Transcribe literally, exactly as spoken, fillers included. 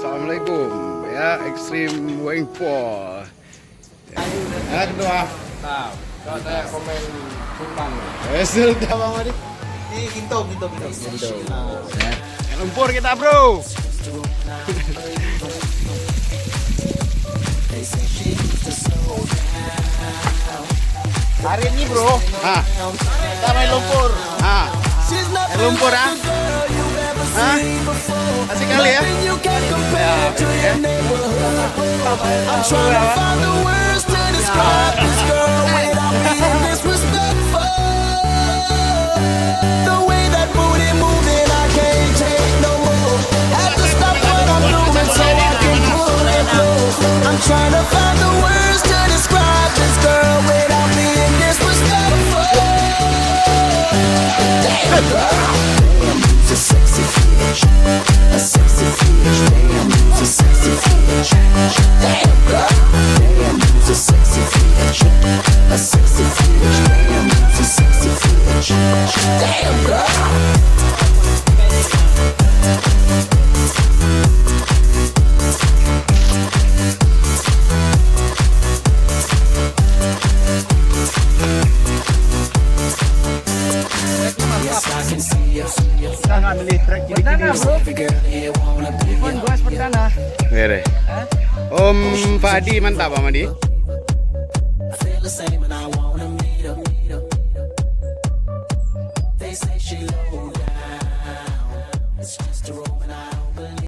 Assalamualaikum. Ya, Extreme Weng Po. Ya, kedua. Nah, kau tanya komen Sultan. Eh, Sultan, Bang Adi. Ini Ginto, Ginto, Ginto. Ginto. Nah. Ya. Lumpur kita, bro. Hari ini, bro. Ha. Kita main lumpur. Ha. Main lumpur, ha? Ha? Asik kali, ya? Ya, oke. I'm trying to find the words to describe this girl without being disrespectful. The way that booty moving, I can't take no more. Have to stop what I'm doing so I can pull her close. I'm trying to find the words to describe this girl without being disrespectful. Damn, girl. Damn, you's a sexy bitch. A sexy bitch. Damn, you's a sexy bitch. Damn, girl. Damn, you's a sexy bitch. A sexy bitch. Damn, you's a sexy bitch. Damn, girl. Yes, I can see you. Kita nak milih track gini-gini. Perdana, bro. Every girl here wanna be. Ivan Goes perdana. Ya deh. Om Fadi mantap, Bang Madi. I feel the same and I